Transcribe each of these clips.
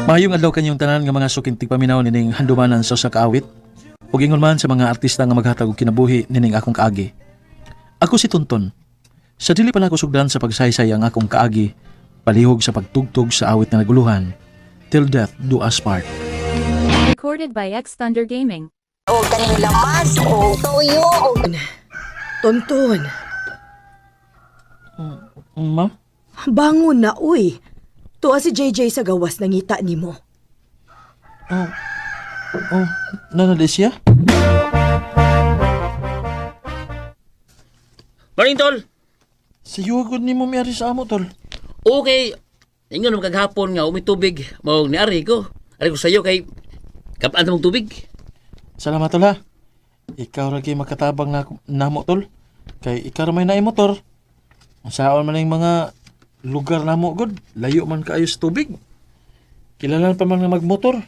Maayong adlaw kanyong tanan nga mga suking tigpaminaw nining handumanan sa usa ka awit ug ingon man sa mga artista nga maghatag og kinabuhi nining akong kaagi. Ako si Tonton. Sa dili pa nako sugdan sa pagsaysay ang akong kaagi, palihog sa pagtugtog sa awit nga naguluhan, Till Death Do Us Part. Recorded by X Thunder Gaming. O kaning lamas o toyo o Tonton, Ma'am? bangon na uy. Tuwa si JJ sa gawas nangita nimo. Oh, nanali siya? Morning, tol. Sa yugo ni mo miyari sa amo, tol. Okay. Ingon naman kagahapon nga umitubig. Mao ni ari ko. Ari ko sayo kay kapaan mong tubig. Salamat, tol, ha. Ikaw ra kay makatabang na namo, tol. Kay ikaw ra may naay motor. Saon man ang mga lugar namo god, layo man kaayo sa tubig. Kilalan pa man nga magmotor.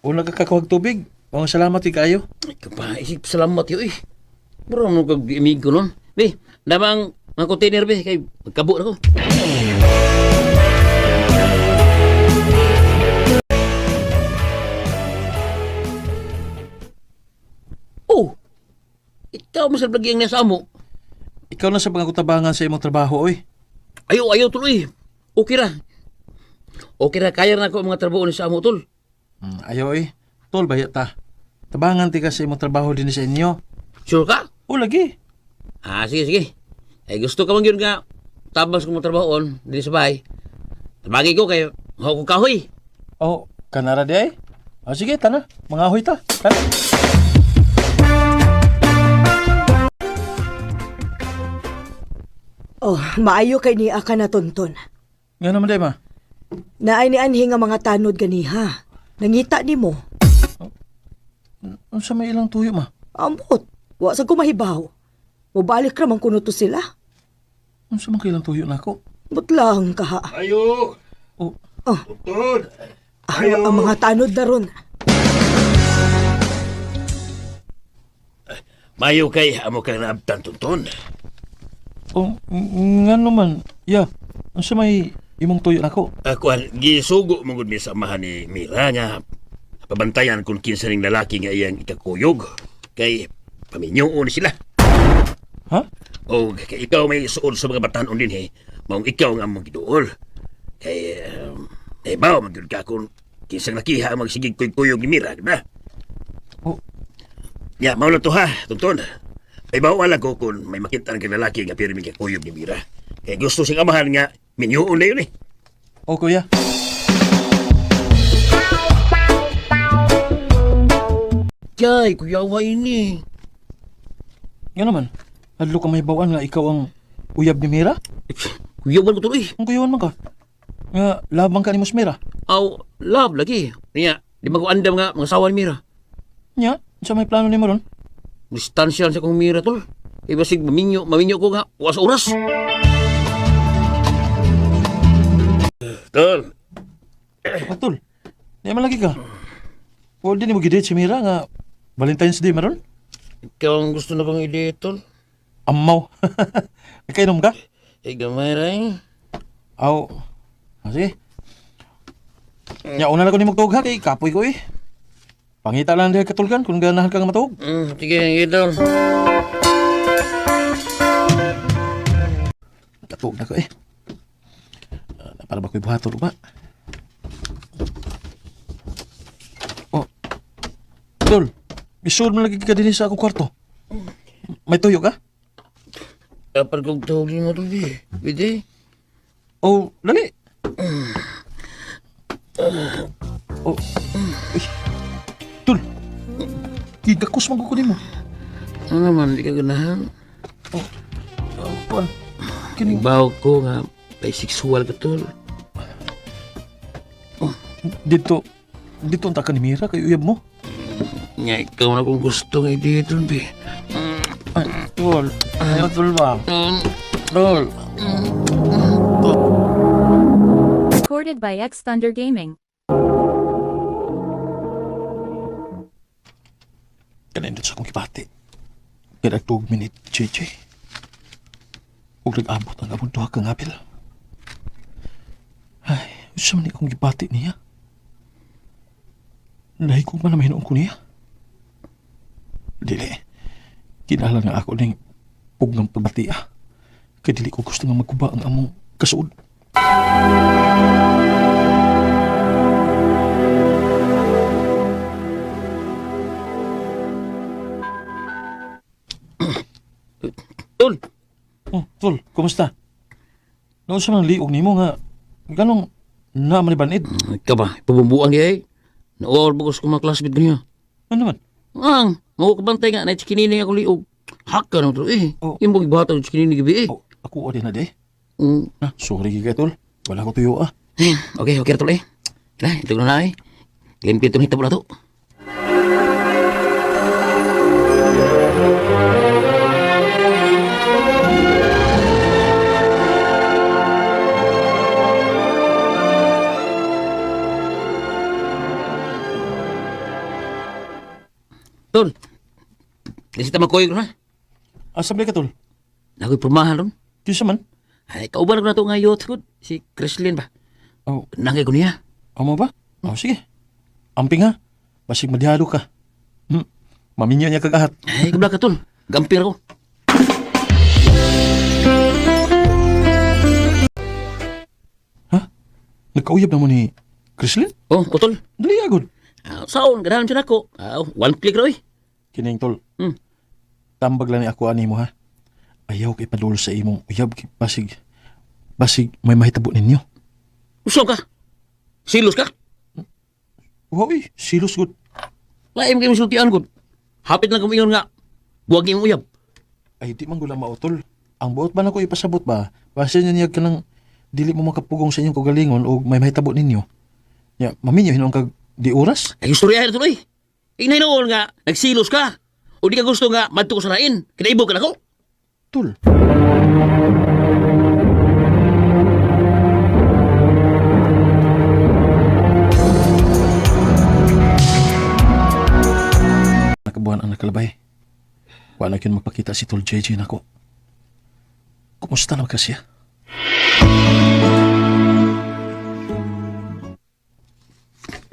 O nagkakakuhag tubig. O salamat kay kaayo. Ay, kapa, isip salamat yo eh. Bro, mo kag imigo nun. Be, namang mga container be kay magkabo na ko. Oh. Ikaw mo sa lagi ang nasa amo. Ikaw na sa pangakutabangan sa imong trabaho, oy. Ayaw, ayaw tuloy. Okay ra. Okay ra, kaya na ako ang mga trabaho ni sa amo, tol. Ayaw, oy. Tol, baya ta. Tabangan ti ka sa imong trabaho din sa inyo. Sure ka? O lagi. Ah, sige, sige. Eh, gusto ka man yun nga, tabas ko mga trabahoon, din sa bahay. Tabagi ko kay ko kahoy. Oh, kanara di ay. O sige, tana. Mga ahoy ta. Tana. Oh, maayo kay ni aka na Tonton. Nga naman di ma. Naay ni anhi nga mga tanod ganiha. Nangita nimo. Unsa may ilang tuyo ma? Ambot, wa sa kumahibaw. Mubalik ra man kuno to sila. Unsa man kailang tuyo nako? But lang kaha. Ayo! Oh, Oh, Tol! ah, ang mga tanod na ron. Mayo kay amo kang naabtan, Tonton. oh, nga naman. Ya, unsa may imong tuyo nako? Akuan, gisugo mo gud mi sa amahan ni Mira nga pabantayan kung kinsa ning lalaki nga iyang ikakuyog. Kay paminyoon sila. Ha? O kay ikaw may suod sa mga batanon din eh. Maong ikaw nga among giduol. Kay nahibaw man gyud ka kung kinsang nakiha ang magsigig kuyog ni Mira, di ba? Oh. Ya, mao lang to ha, Tonton. May bawal lang ko kung may makita ng lalaki nga pirmi kuyog ni Mira. Kay gusto siyang amahan nga minyoon na yun eh. Oh, kuya. Kay, kuyawa ini. Nga naman. Adlo ka may bawaan nga ikaw ang uyab ni Mira? Kuyawan ko tuloy. Ang kuyawan man ka. Nga labang ka ni Mos Mira. Aw, love lagi. Niya, di ba ko andam nga mga sawa ni Mira. Nya, unsa may plano nimo ron? Distansya lang sa kong Mira, tol. Kay basig maminyo, maminyo ko nga, was oras. Tol, Oh, tol. Di man lagi ka. O di nimo gidate si Mira nga Valentine's Day maron? Ikaw ang gusto na kong i-date, tol. Amaw. Nakainom ka? Eh, gamay ra eh. Aw. Ah, sige. Nya una lang ko nimo tuog ha kay kapoy ko eh. Pangita lang dahil katulgan kung ganahan ka nga matuog. Sige, sige, tol. Katuog na ko eh. Ah, para ba ko'y buhaton ba? Oh. Tol, isuod mo lagi ka din sa akong kwarto. May tuyo ka? Dapat kong tawagin mo, tol, eh. Pwede. Oh, dali. Oh. Uy. Tol. Gigakos man ko nimo. Ano naman, di ka ganahan. Oh, kuan. Kini Baw ko nga, bisexual ka, tol. dito dito ang taka ni Mira kay uyab mo. Nga, ikaw na kung gusto nga i-date, tol, be. Ay, tol. Ayaw tol ba? Tol. Recorded by X Thunder Gaming. Kanindot sa akong kibati. Kaya nagtuog minute, JJ. Ug nag-abot ang abong duha ka ngapil. Ay, unsa man ni akong gibati niya? Nahigugma na mahinuon ko niya. Dili. Kinahanglan nga ako ning pugngang pagbatia. Kay dili ko gusto nga magkuba ang among kasuod. Tol, Oh, tol, kumusta? Noon sa mga liog nimo nga ganong na man banid. ikaw ba? Pabumbuan kaya eh. Nauawar ba ko sa mga classmate niya? Ano man? Ang, mau kabantay nga, na chikinini ako liog. Haka na to eh. Oh. Yung bang ibata ng chikinini gabi eh. Oh, ako din na de. Mm. Na, sorry kay tol. Wala ko tuyo ah. Eh, okay, okay na tol eh. Na, ito na eh. Limpyo itong hitabo na to. Tol, di siya magkuyog ha. Asa ba ka tol? Nakoy pormahan ron. Kinsa man? Ay, kauban ko na to nga youth good. Si Chrislyn ba? Oh, Nangay ko niya. amo ba? Oh, sige. Amping ha. Basig madihado ka. Maminyo niya kag ahat. Ay, kabla ka tol. Gampir ko. Ha? Nagkauyab na mo ni Chrislyn? Oh, utol. Dali agod. Ah, saon, ganahan siya nako. Ah, oh, one click ra oy. Kining tol. Tambag lang ni ako ani mo ha. Ayaw kay padul sa imong uyab kay basig. Basig may mahitabo ninyo. Uso ka. Silos ka. Uy, silos gud. Laim kayo sultian gud. Hapit lang kumingon nga. Buwag imong uyab. Ay di man gula mautol. Ang buot ba nako ipasabot ba? Basta niya niya ka nang dili mo makapugong sa inyong kagalingon o may mahitabo ninyo. Ya, maminyo hinuon kag di oras. Ay, istorya na tuloy. Inay noon nga, nagsilos ka. O di ka gusto nga, madto ko sa lain. Kinaibog ka na ko. Tol. Nakabuhan ang nakalabay. Wala yun magpakita si Tol JJ nako. Kumusta naman kasi siya?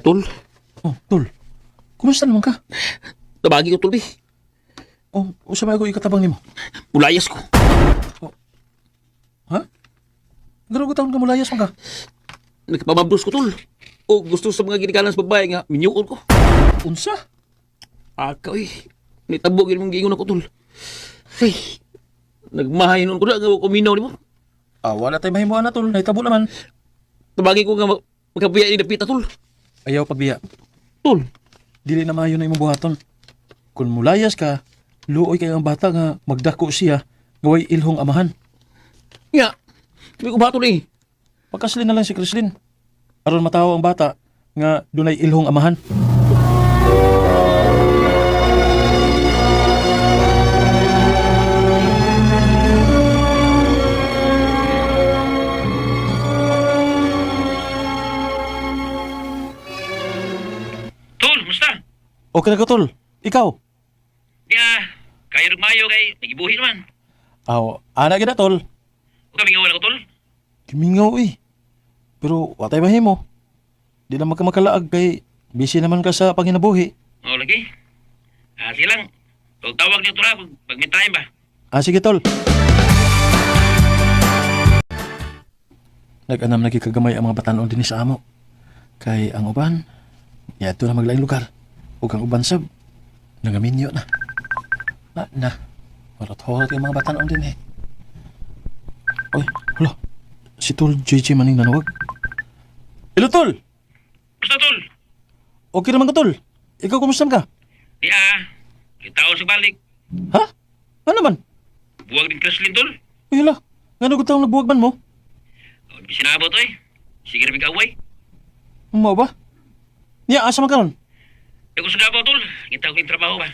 Tol, Oh, Tol. Kumusta naman ka? tabagi ko tol, bi. Oh, usa ba ako ikatabang nimo? Mulayas ko. Ha? Gano'n ko taon ka mulayas man ka? Nagpamabros ko tol. O gusto sa mga ginikanan sa babae nga, minyuon ko. Unsa? Aka, uy. Nitabog yun mong giingon ako tol. Ay, nagmahay nun ko na, nga kuminaw ni mo. Ah, wala tayo mahimuan na, tol. Nahitabo naman. Tabagi ko nga magkabiya ni Dapita tol. Ayaw pagbiya. Tol, Dili na maayo na imong buhaton. Kung mulayas ka, luoy kay ang bata nga magdako siya, gaway ilhong amahan. nga, may kubato ni. Pagkaslin na lang si Chrislyn. Aron matawo ang bata nga dunay ilhong amahan. Tol, musta? Okay na ka, tol. Ikaw? Ya, kayo nagmayo kay nagibuhi naman. Aw, ana gid na, tol. Huwag kami nga ko, tol. Kimingaw eh. Pero watay mahimo. Di na magkamakalaag kay busy naman ka sa panginabuhi. Oo, lagi. Ah, sige lang. Huwag tawag niyo, tol, ha, pag may time ba? Ah, sige, tol. Nag-anam na gikagamay ang mga batanon din sa amo. Kay ang uban, yato na maglaing lugar. Ug ang uban sab, nangaminyo na. Na, na. Horot-horot yung mga batanon din eh. Oy, hala. Si Tol JJ maning nanawag. Hello, Tol! Basta, tol. Okay naman ka, Tol. Ikaw, kumusta ka? Di ah, kita sa balik. Ha? Ano naman? Buwag din Kreslin, tol. Uy, hala. Nga nagutang nagbuwag man mo? O, di sinabot, oy. Sige rin away. Mao ba? Niya, asa man karon? Di ko sa Davao, tol. Kita ko yung trabaho ba?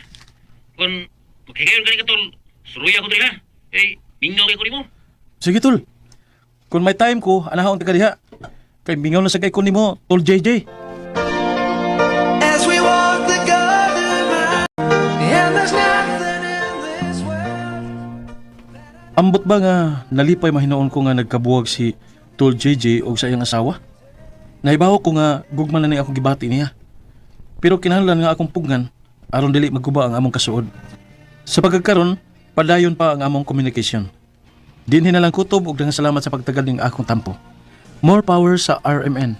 Kung maghigayon ka tol, suruya ko diri, ha. Eh, mingaw kayo ko nimo. Sige, tol. Kung may time ko, anahon ka diha. Kay mingaw na sa kay kunin mo, Tol JJ. As we walk the garden mile, and there's nothing in this world. Ambot ba nga nalipay mahinoon ko nga nagkabuwag si Tol JJ og sa iyang asawa? Naibaw ko nga gugma na ni ako gibati niya. Pero kinahanglan nga akong pugnan aron dili magguba ang among kasuod. Sa pagkakaron, padayon pa ang among communication. Dinhi na lang kutob ug daghang salamat sa pagtagal ning akong tampo. More power sa RMN.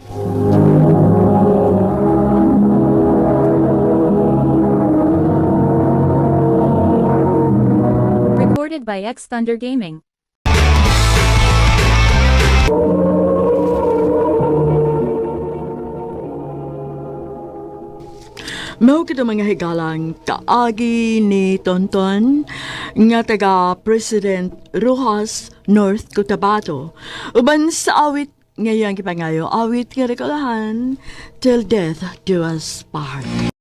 Recorded by X Thunder Gaming. Mao kita mga higalang kaagi ni Tonton nga taga President Rojas, North Cotabato. Uban sa awit ngayang gipangayo, awit nga rekolahan, Till Death Do Us Part.